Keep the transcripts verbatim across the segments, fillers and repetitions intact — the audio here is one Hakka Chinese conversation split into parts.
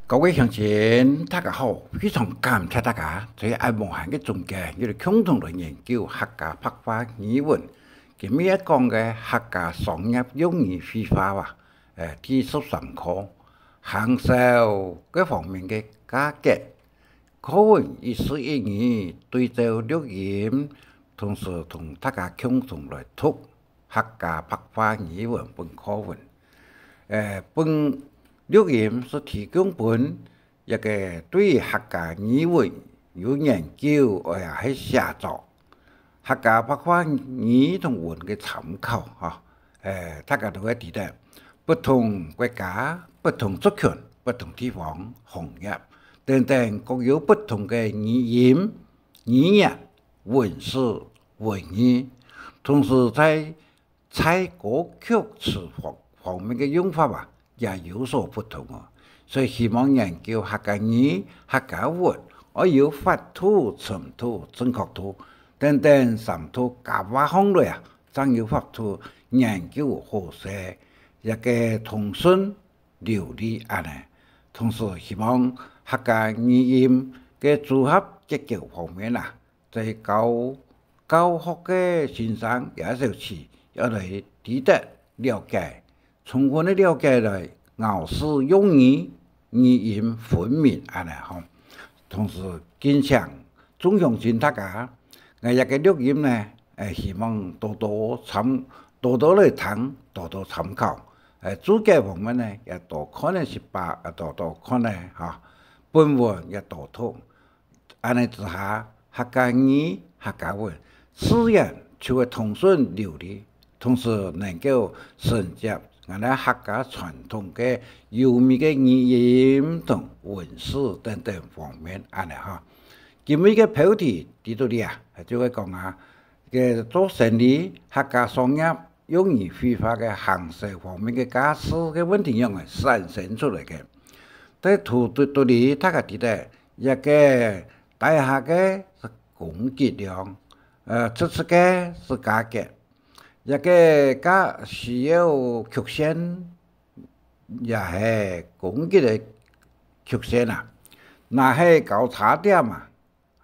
各位鄉親，大家好！非常感謝大家在恁無閒个中間，又來共同來研究客家白話語文。今日愛講个客家商業用語會話啊，呃，第十三課，行銷个方面个價格。課文一字一語對照錄音，同時同大家共同來讀。 客家白話語文本課文。呃，本錄音係提供分一個對客家語文有研究，也係寫作客家白話語同文个參考哈。呃，大家都會知得，不同國家、不同族群、不同地方、行業等等，各有不同个語音、語言、文字、文意，同時在 在歌曲詞方，方面个用法啊，也有所不同哦。所以希望研究客家語、客家文，愛有法度、程度、正確度等等三度加畫項來啊，正有法度研究好勢，這個通順流利恁呢。同時希望客家語音个組合結構方面啊， 在教，教學个先生也係愛來知得了解，充分个了解來咬字用語、語音分明恁呢吼。同時敬請眾鄉親大家，𠊎這個錄音呢，呃，希望多多參，多多來聽，多多參考。呃，註解方面呢，也多看个一擺，也多多看个哈，本文也多讀。 恁呢之下，客家語、客家文自然就會通順流利，同時能夠承接𠊎等客家傳統个優美个語音同文字等等方面恁呢哈。今日个標題在這裡啊，就會講啊，个做生理、客家商業、 用語會話个行銷方面个價值个問題樣仔產生出來个。在圖肚肚裡，大家知得，這個底下个係供給量，呃，直直个係價格。這個價需要曲線，也係供給个曲線啊。若係交叉點啊，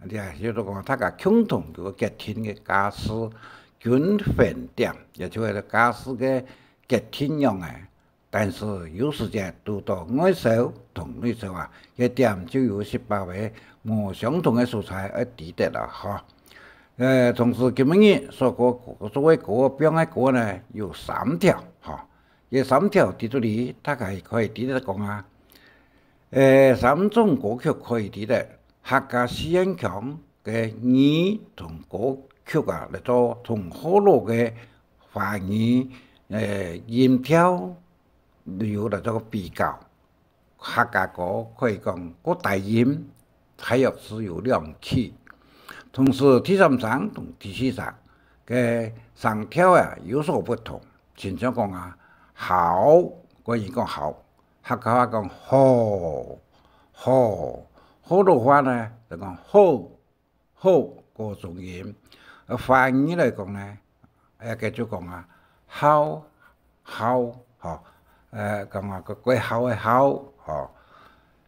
這就係講大家共同个決定个價值均衡點，也就係價值个決定樣仔。但是有時節堵到外銷同內銷啊，這點就有一百個無相同个所在愛知得啦吼。呃，同時今晡日所歌，所謂歌，放个歌呢，有三條吼。這三條在這裡，大家可以知得講啊，呃，三種歌曲可以知得， 客家四縣腔个語同歌曲啊，來做同學老个華語，呃，音調有來做比較。客家歌可以講較低音，大約係有兩key。同時第三聲同第四聲个聲調啊有所不同，親像講啊，好，國語講好， 客家話講好，好，學老話呢，就講好，好，較中音。呃，華語來講呢，呃，該就講啊，好，好，吼，呃，講啊，較較好个好，吼，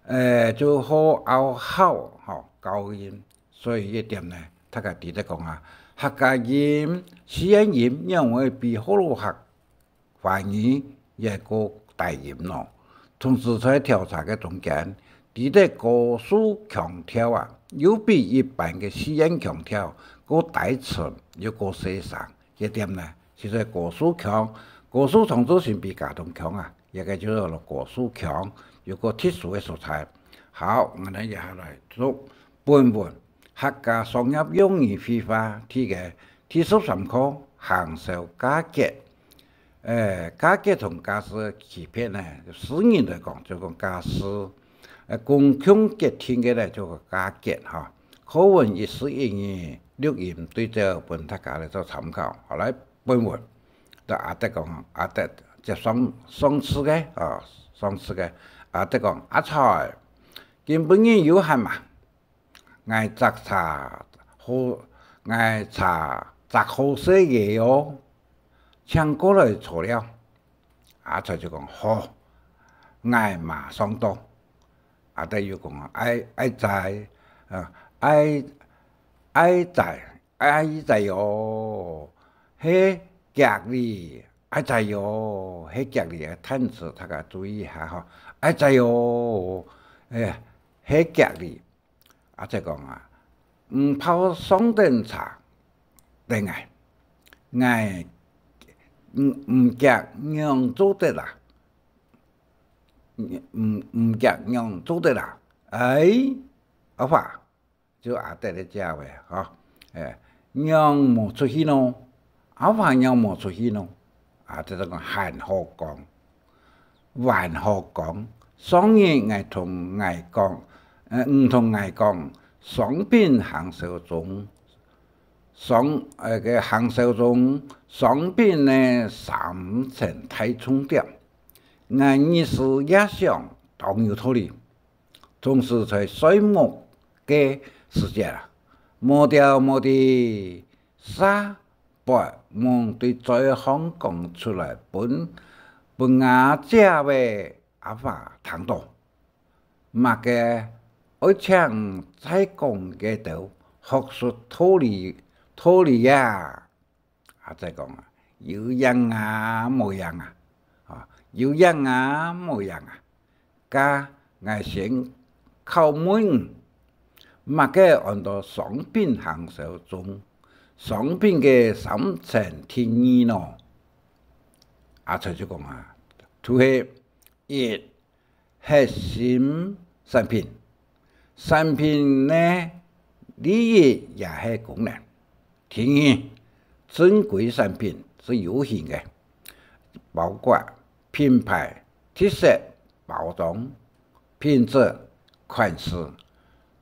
呃，就好，拗好，吼，高音。所以這點呢，大家知得講啊，客家音、四縣音仰會比學老客 華語也較低音咯。同時在調查个中間，知得高樹腔調啊，又比一般个四縣腔調較低沉，又較細聲。這點呢，就係高樹腔，高樹長洲新埤茄苳腔啊，這個就係高樹腔，有較特殊个所在。好，𠊎等接下來讀本文。 客家商業用語會話第个，第十三課，行銷價格。呃，價格同價值个區別呢，字義來講就講價值，呃，公共決定个呢就講價格哈。課文一字一語，錄音對照分大家來做參考。好，來，本文，對阿德講，阿德接上，上次个，啊，上次个，阿德講，阿財，今晡日有閒嘛？ 𠊎摘茶好，𠊎茶摘好勢个哦，請過來坐尞。阿財就講：「好，𠊎馬上到。」阿德又講啊，哀，哀哉，啊，哀，哀哉，哀哉喲，係腳哩，哀哉喲，係腳哩。啊，單詞大家注意一下吼，哀哉喲，哎，係腳哩。阿德講啊，毋泡上等茶，等𠊎，𠊎毋，毋腳仰做得啊？毋，毋腳仰做得啊？哎，阿華，就阿德个姐仔吼，哎，仰無出去呢？阿華仰無出去呢？阿德就講還好講，還好講，上日𠊎同𠊎講，呃，你同𠊎講，商品行銷中，商，呃，个行銷中，商品呢三層大重點。 𠊎日思夜想，當有道理。總係在睡目个時節啊，無條無理，煞發夢對嘴項講出來分，分吾姐仔阿華聽到。麼个愛請在講个兜，學術道理，道理啊！ 阿德講啊，有影啊，無影啊，啊，有影啊，無影啊。該𠊎先考問你，麼个安到商品行銷中，商品个三層定義呢？阿德就講啊，就係一， 核心產品。產品呢，利益也係功能。第二，正規產品係有形个，包括品牌、特色、包裝、品質、款式。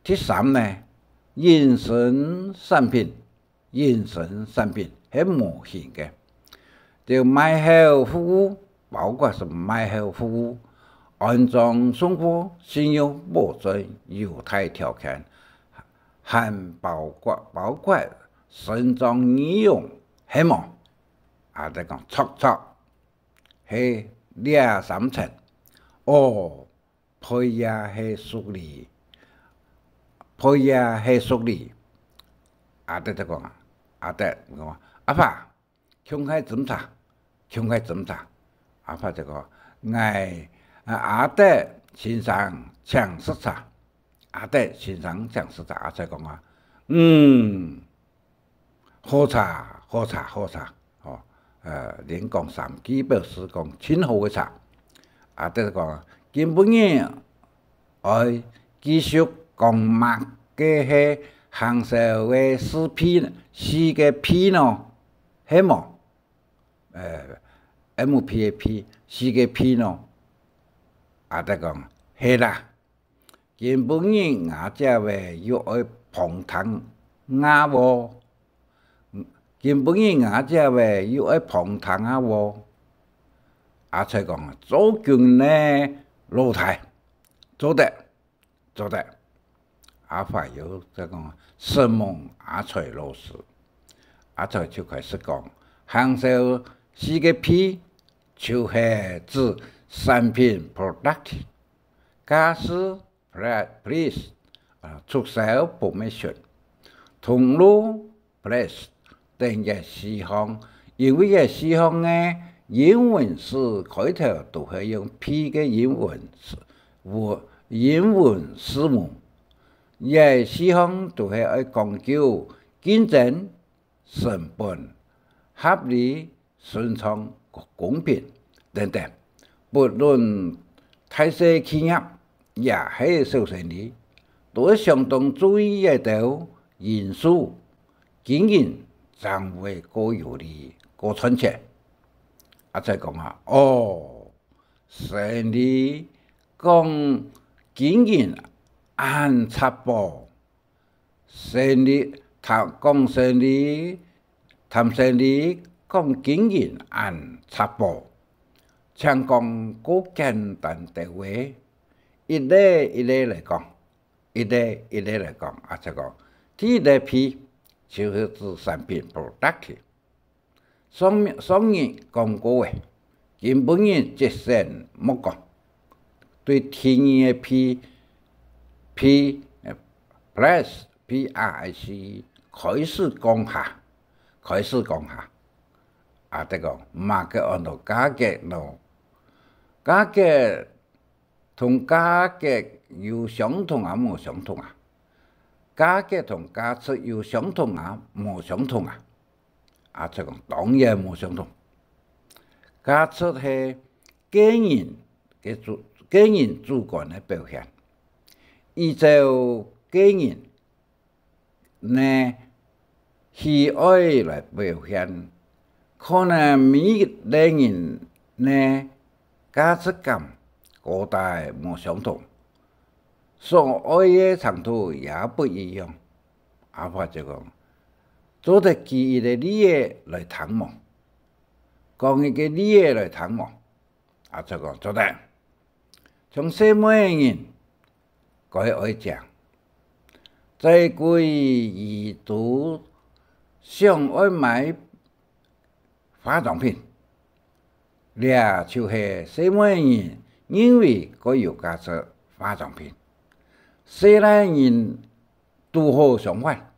第三呢，隱身產品， 隱身產品係無形个，就賣後服務，包括係賣後服務、安裝送貨、信用保證、優待條件，還包括，包括身障義勇，係無？阿德講，著著，係這三層。哦， 背也係屬於，背也係屬於。阿德就講啊，阿德講，阿爸，共下斟茶，共下斟茶。阿爸就講，𠊎，啊，阿德先生請食茶，阿德先生請食茶。阿德講啊，嗯， 好茶，好茶，好茶，吼，呃，連講三句表示講盡好个茶。阿德講，今晡日愛繼續講麼个係行銷个四P，四个P呢？係無？呃，M P个P，四个P呢？阿德講，係啦。 今晡日吾姐仔又愛捧場啊喔！今晡日吾姐仔又愛捧場啊喔！阿財講：「做得呢，老弟，做得，做得。」阿華又再講：「承蒙阿財老師。」阿財就開始講：「行銷四个P，就係指產品，product， 架勢，pre-，place，啊，促銷，promotion，通路，place，等个四項。因為這四項个英文字開頭都係用P个英文字，英文字母。這四項都係愛講究競爭、 成本、合理、順暢、公平等等。不論大細企業也係小生理，都愛相當注意這兜因素，經營正會較有利、較賺錢。」阿財講啊：「哦，生理講經營恁鑿啵？」「生理，談，講生理，談生理，講經營恁鑿啵？」「請講較簡單兜仔，一例一例來講。」「一例一例來講。」阿財講：「第一个P就係指產品，product。」 上面，上日講過个，今晡日節省莫講。對第二个P， ，P，呃，price，P R I C E，開市降價，開市降價。阿德講，麼个安到價格咯？價格同價格有相同啊，無相同啊？價格同價值有相同啊，無相同啊？阿德講，當然無相同。價值係個人个主，個人主觀个表現。依照個人个喜愛來表現，可能每一個人个價值感高低無相同，所愛个程度也不一樣。阿爸就講，做得舉一個例仔來聽無？講一個例仔來聽無？阿德講，做得。像細妹个人，該愛靚，再貴佢都想愛買化妝品。這就係細妹人認為該有價值化妝品。細倈人堵好相反，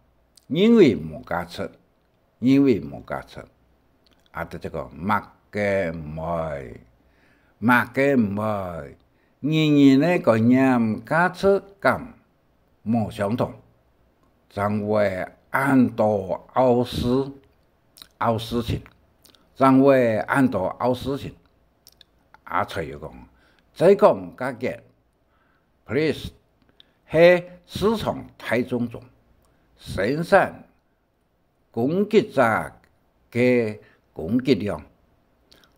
認為無價值，認為無價值。阿德就講，麼个毋會，麼个毋會，人人个觀念、價值感無相同，正會恁多拗事，拗事情，正會恁多拗事情。阿財又講，再講價格，price係市場大眾中生產 供給者个供給量，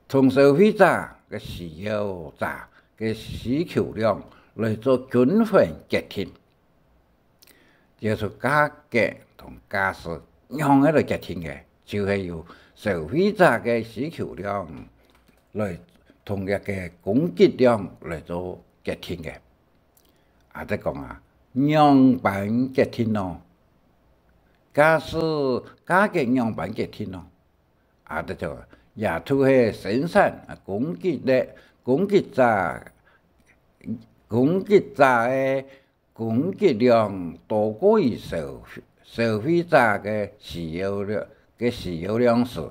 同消費者个需要者个需求量來做均衡決定。就係價格同價數仰仔來決定个，就係由消費者个需求量來同這个供給量來做決定个。 阿德講啊，仰般決定咯？價數，價格仰般決定咯？阿德就講，這就係生產啊，供給个，供給者，供給者个供給量多過於消，消費者个需要量，个需要量時，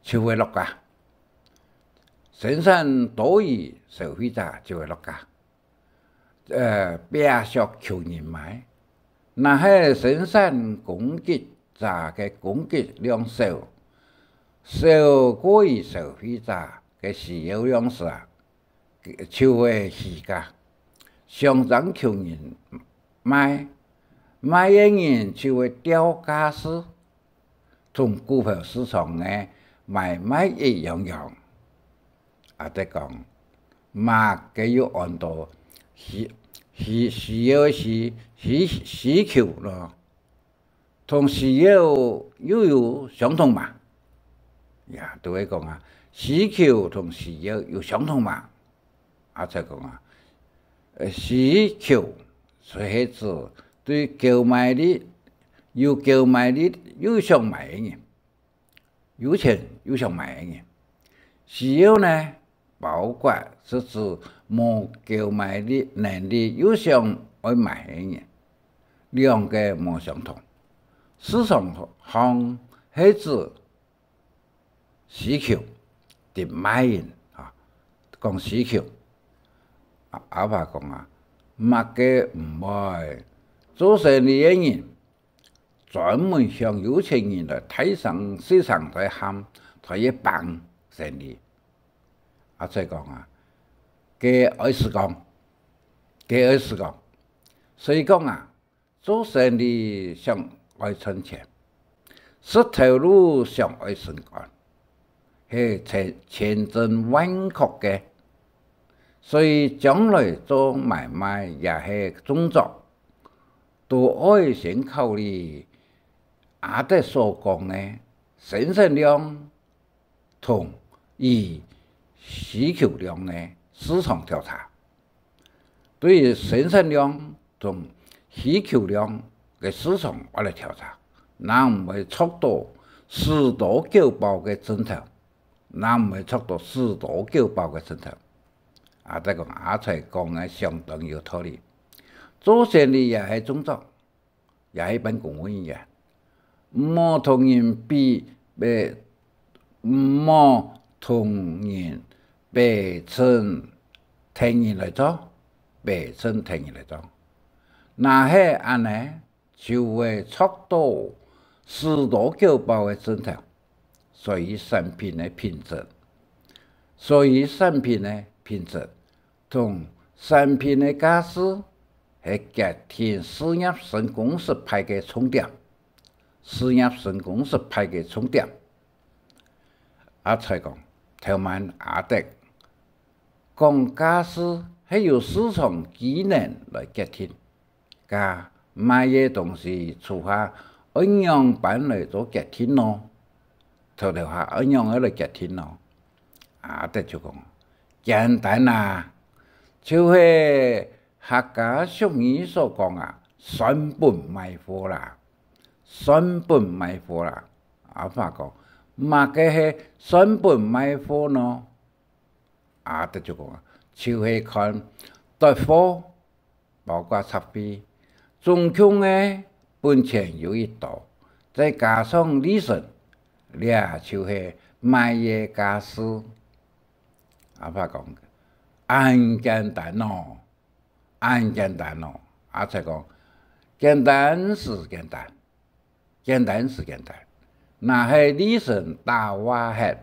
就會落價。生產多於消費者就會落價。 呃，拚削求人買。若係生產供給者个供給量少，少過於消費者个需要量時啊，就會起價，相爭求人賣，賣个人就會調價數，同股票市場个買賣一樣樣。 阿德講，麼个又安到需，需，需要个需，需，需求咯？同需要又有相同嘛？呀，都會講啊，需求同需要有相同嘛？阿財講啊，呃，需求就係指對購買力，有購買力又想買个人。 有錢又想買个人。需要呢，包括係指無購買力能力又想愛買个人，兩个無相同。市場上係指需求，demand啊，講需求。阿，阿爸講啊，麼个毋會，做生理个人 專門向有錢人來大聲細聲來喊，來一幫生理。阿財講啊，該愛時光，該愛時光。所以講啊，做生理想愛賺錢，食頭路想愛心肝，係千，千真萬確个。所以將來做買賣也係種作， 都愛先考慮阿德所講个生產量同與需求量个市場調查。對於生產量同需求量个市場愛來調查，正毋會著到死多狗包个症頭。 正毋會著到死多狗包个症頭。阿德講，阿財講个相當有道理。做生理也係中作，也係一般公務人員。毋好同人比，呃，毋好同人比稱等人來做，比稱等人來做。若係恁呢，就會著到許多狗包个症頭。所以產品个品質，所以產品个品質 同產品个價值係決定事業成功失敗个重點。事業成功失敗个重點。阿財講，頭滿阿德講，價值係由市場機能來決定，該賣个東西就係愛仰般來做決定咯？頭頭下愛仰般來決定咯？ 阿德就講：「簡單啊，就係客家俗語所講啊，算本賣貨啦，算本賣貨啦。」阿爸講：「麼个係算本賣貨呢？」阿德就講：「就係看囤貨、 包括雜費，總共个本錢有幾多，再加上利潤，這就係賣个價數。」阿爸講：「恁簡單哦，恁簡單哦。」阿財講：「簡單是簡單， 簡單是簡單，若係利潤打橫忒，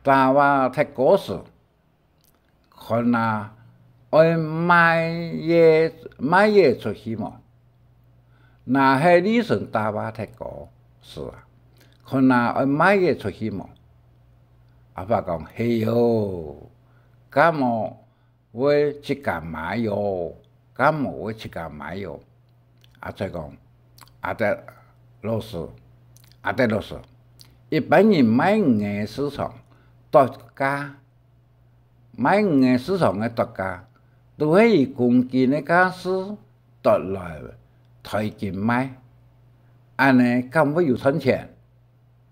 打橫忒高時，看啊愛賣个，賣个出去無？若係利潤打橫忒高時啊，看啊愛賣个出去無？」阿爸講：「係喲，該無 會自家賣喲，該無會自家賣喲。」阿財講：「阿德老師，阿德老師，一般人賣魚仔市場，剁價，賣魚仔市場个剁價，都係以公斤个價數剁來台斤賣，恁呢敢會有賺錢？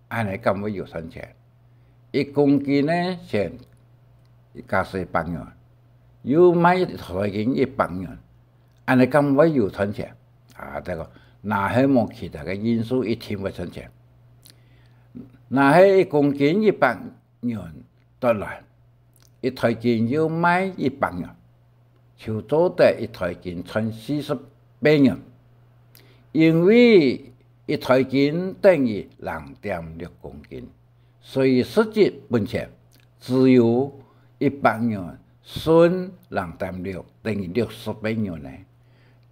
恁呢敢會有賺錢？一公斤个錢，假使一百元，又賣一台斤一百元，恁呢敢會有賺錢？」啊，這個，若係無其他个因素，一定會賺錢。若係一公斤一百元， 得來，一台斤又賣一百元，就做得一台斤賺四十八元。因為一台斤等於零點六公斤，所以實際本錢只有一百元，剩零點六，等於六十八元呢。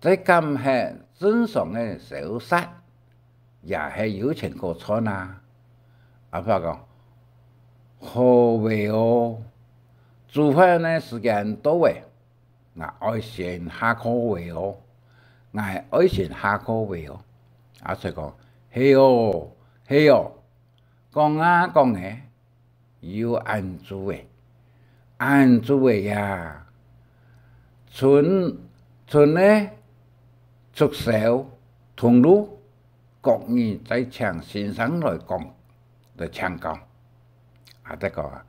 這敢係正常个生活？ 也係有錢過賺啊。阿爸講：「好話哦，煮飯个時間到咧，𠊎愛先下課話哦，𠊎愛先下課話哦。」阿財講：「係哦，係哦，講啊講咧， 又恁晝咧，恁晝咧呀！」村，村个促銷通路，各人在請先生來講，來請教。阿德講啊，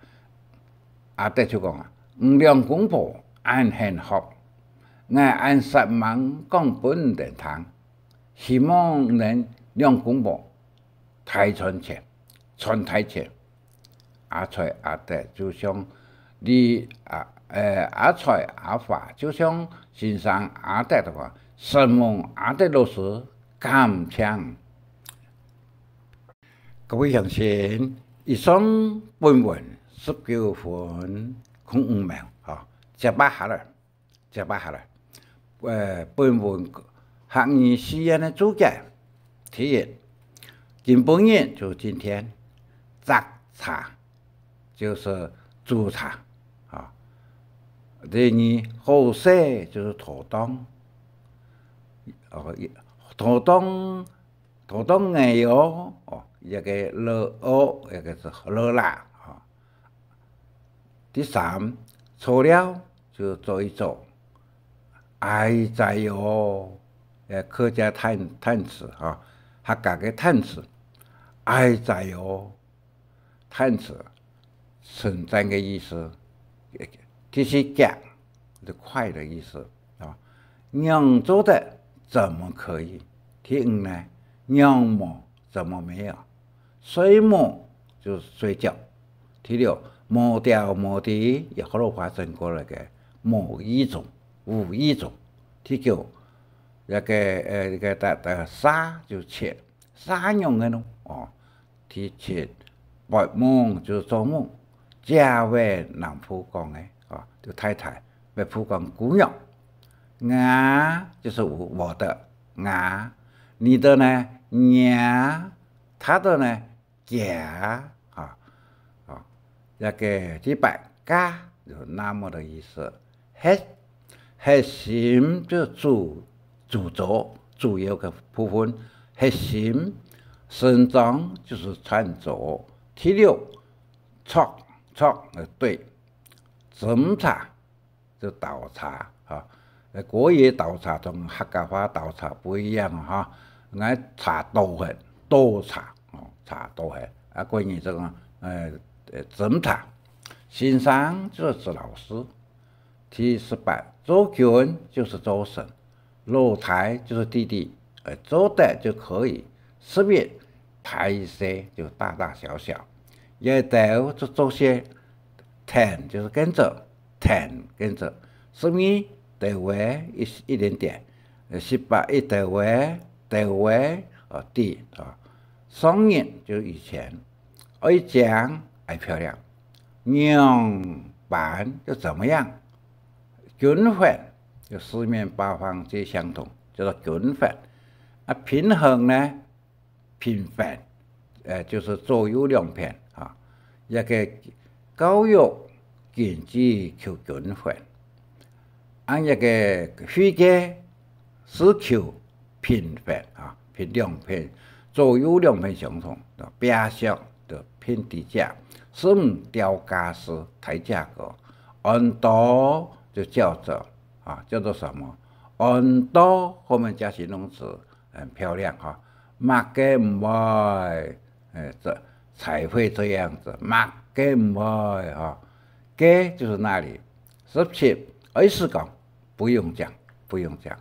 阿德就講啊：「你兩公婆恁肯學，𠊎恁煞猛講分你等聽，希望你等兩公婆大賺錢，賺大錢。」 阿財阿德就想，你，啊，呃，阿財阿華就想先生阿德个話，承蒙阿德老師，感謝。各位鄉親，以上本文十九分空五秒，吼，接下來，接下來，呃，本文客語四縣个註解。第一，今晡日就是今天，摘茶 就是煮茶，啊。第二，好勢就是妥當，哦，一，妥當，妥當个哦，哦，一個了哦，一個是了啦，啊。第三，錯了就做一做，哀哉哦，呃，客家嘆，嘆詞，哈，客家个嘆詞，哀哉哦。 嘆詞，稱讚个意思。第四，遽，就快的意思，啊。仰做得，怎麼可以？第五呢，仰無，怎麼沒有？睡目就睡覺。第六，無條無理，也學老話轉過來个，無意中、無意中。第九，那個呃，那個大大殺就切，殺仰个咯，哦。第七，發夢就做夢，姐仔南部講个，哦，就太太，北部講姑娘。吾就是我，我的，吾，你的呢，若，他的呢，厥，啊，啊，這個第八，家，就那麼的意思。核，核心就主，主軸，主要个部分，核心，神臟就是串軸。第六，著，著，呃，對，斟茶，就倒茶，哈。呃，國語倒茶同客家話倒茶不一樣，哈。𠊎茶倒忒，倒茶，哦，茶倒忒。啊，國語這個，呃，呃，斟茶。先生就是指老師。第十八，做君就是做神，老弟就是弟弟，呃，做得就可以。十一，大細就大大小小，一兜就做事，跈就是跟著，跈跟著。十二，頭仔一，一點點，呃，十八，一頭仔，頭仔，哦，底，哦。上日就是以前，愛靚愛漂亮，仰般就怎麼樣。 均衡，就四面八方皆相同，叫做均衡。啊，平衡呢？平衡，呃，就是左右兩片啊。這個教育經濟求均衡，啊，這個會計是求平衡啊，平兩片，左右兩片相同，平仄就平底價，十五，調家私，抬價格，恁多就叫做，啊，叫做什麼？恁多後面加形容詞，很漂亮哈。麼个毋會，呃，這，才會這樣子，麼个毋會哈。該就是那裡，十七，意思講，不用講，不用講。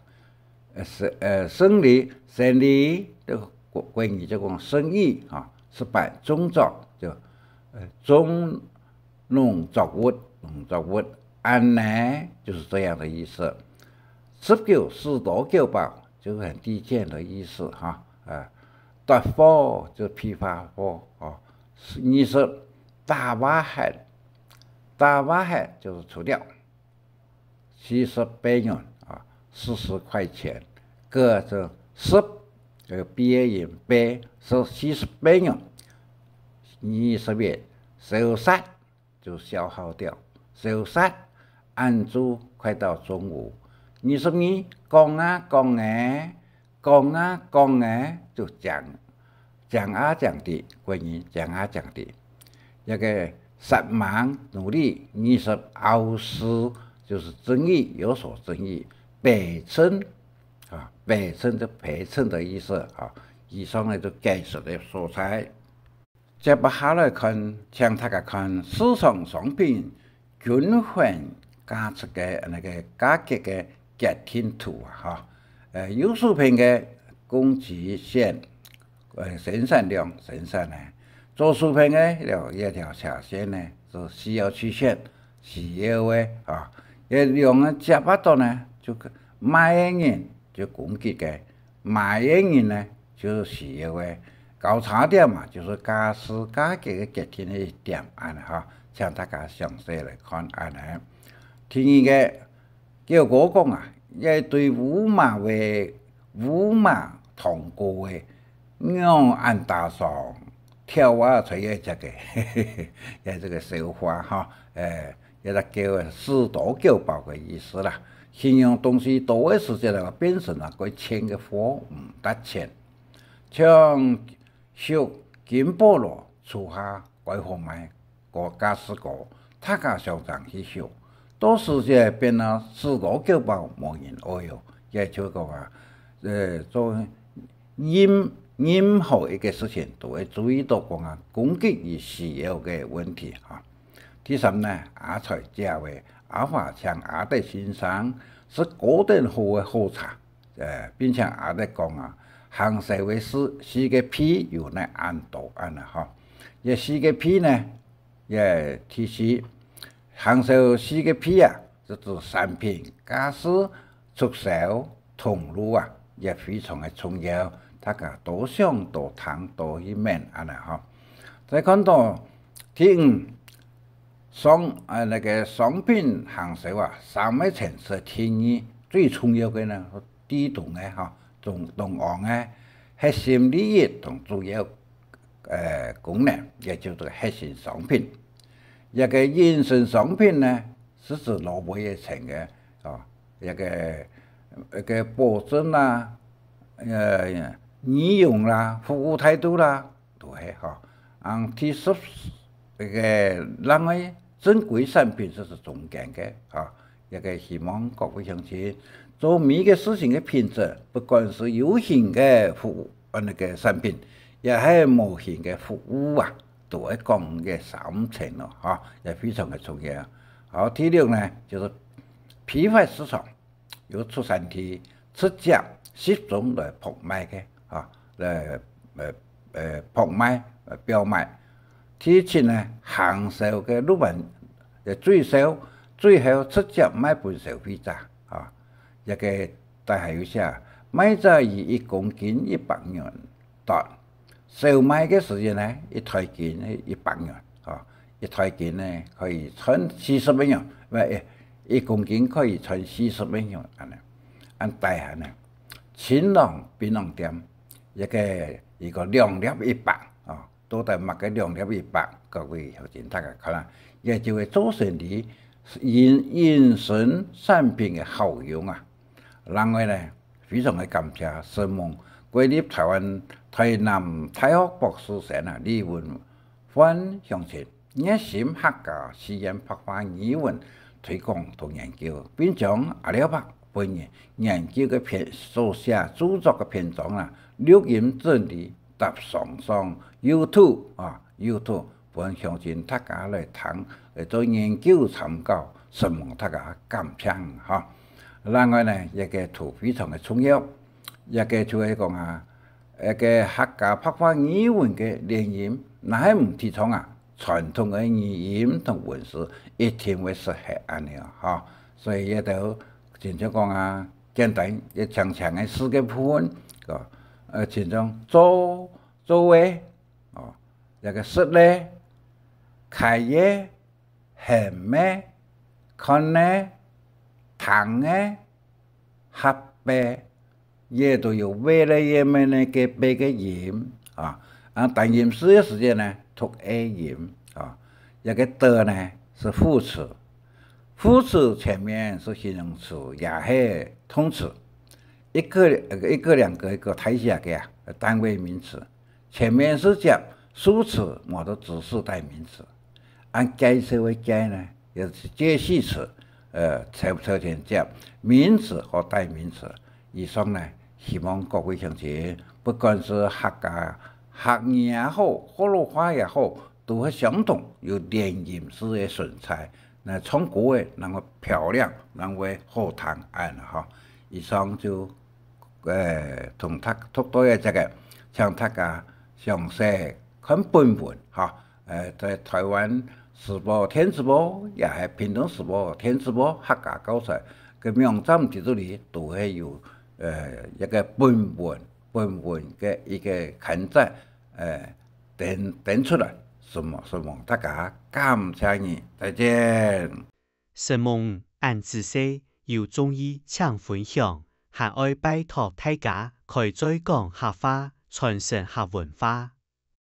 呃，生，呃，生理，生理，這個國，國語就講生意啊，十八，種作，就，呃，種，農作物，農作物，恁呢，就是這樣的意思。十九，士多久飽，就是很低賤的意思哈，啊，奪貨就是批發貨啊，二十，打發忒，打發忒就是除掉。 四十八元啊，四十塊錢，个就十，呃，八音，八，是四十八元。二十一，消煞就消耗掉，消煞，恁晝快到中午。二十二，講啊講欸， 講啊講欸，就講，講啊講地，關於講啊講地。這個煞猛努力，二十，拗事，就是爭議，有所爭議。陪襯，啊，陪襯就陪襯的意思啊。以上呢，就解釋个所在。 接下來看，請大家看市場商品均衡價值个那個價格个決定圖啊，哈。呃，右手片个供給線，呃，生產量，生產呢，左手片个這條斜線呢，是需要曲線，需要个啊。這兩個接下到呢，就賣个人就供給个， 買个人呢，就係需要个。交叉點嘛，就係價數價格个決定个一點，恁呢哈，請大家詳細來看恁呢。第二個，九哥講啊，這對烏麻个，烏麻糖果个，仰恁打爽，跳啊，吹个這個，這這個笑話哈，誒， 也就叫士多久飽个意思啦。形容東西多个時節啊，變成啊，過千个貨毋值錢。像畜金寶螺，初夏蓋好賣，過價數高，大家相爭去畜。到時節變啊，士多久飽無人愛哦。也就講啊，呃，做任，任何一個事情都會注意到講啊，供給與需要个問題哈。 第三呢，阿財姐仔，阿華請阿德先生食高等好个好茶。呃，並且阿德講啊，行銷个四，四个P有哪恁多恁呢吼。這四个P呢，這其實行銷四个P啊，就指產品、價數、促銷、通路啊，也非常个重要，大家多想、多聽、多去問恁呢吼。再看到第五，商，呃，該个商品行銷啊，三个層次定義最重要个呢，第一个吼，中，中央个核心利益同主要，呃，功能，也就是核心商品。這个衍生商品呢，是指落尾个層个，哦，這个，這个保證啊，呃，儀容啦，服務態度啦，都係吼。啊，第十，這个另外正規產品就係中間个吼，這个希望各位鄉親做每个事情个品質，不管係有形个服務，呃，該个產品，也係無形个服務啊，都會講个三層咯，吼，也非常个重要。好，第六呢，就係批發市場。 由畜產地直接集中來拍賣个，吼，來，呃，呃，拍賣，呃，標賣。第七呢，行銷个路邊，呃，最銷，最後直接賣分消費者，吼。這个底下有寫，賣者以一公斤一百元 對，售賣个時節呢，一台斤一百元，吼，一台斤呢可以賺四十个銀，毋，一，一公斤可以賺四十个銀，恁呢。恁底下呢，清朗檳榔店，這个一个兩粒一百，吼，到底麼个兩粒一百？各位鄉親大家看啊，也就係做生理引，引申產品个效用啊。 另外呢，非常个感謝承蒙國立台灣台南大學博士生啊，李文煥鄉親熱心客家四縣白話語文推廣同研究，並將阿廖伯本人研究个篇，所寫著作个篇章啊，錄音整理，搭上上YouTube啊，YouTube 分鄉親大家來聽，來做研究參考，承蒙大家感謝吼。另外呢，這个圖非常个重要，這个就係講啊，這个客家白話語文个連音，若係毋提倡啊，傳統个語音同文字一定會失去恁呢吼。所以這兜親像講啊，簡單个、淺淺个四个部分，个，呃，親像做，做个， 哦，這个食个、㧡个、喊个、看个、聽个、合个，也都有ㄐ个、ㄥ个、ㄍ个音啊。啊，單音字个時節呢，讀ㄐ音啊。這个的呢，係副詞，副詞前面係形容詞，也係動詞。一个，一个、兩个、一个大寫个啊，單位名詞。 前面係接受詞，無就指示代名詞。恁介紹个介呢，也係介系詞，呃，頭，頭前接名詞和代名詞。以上呢，希望各位鄉親，不管係客家、客語也好，學老話也好，都係相同，有連音字个存在。該唱歌个，正會漂亮，正會好聽，恁呢吼。以上就 呃，同大，讀到這个，請大家詳細看本文吼。呃，在台灣時報電子報，也係屏東時報電子報客家教材个網站底肚裡，都會有，呃，一个本文，本文个一个刊載，呃，登，登出來。承蒙，承蒙大家，感謝你，再見。 承蒙恁仔細，有中意請分享，還愛拜託大家開嘴講客話，傳承客文化。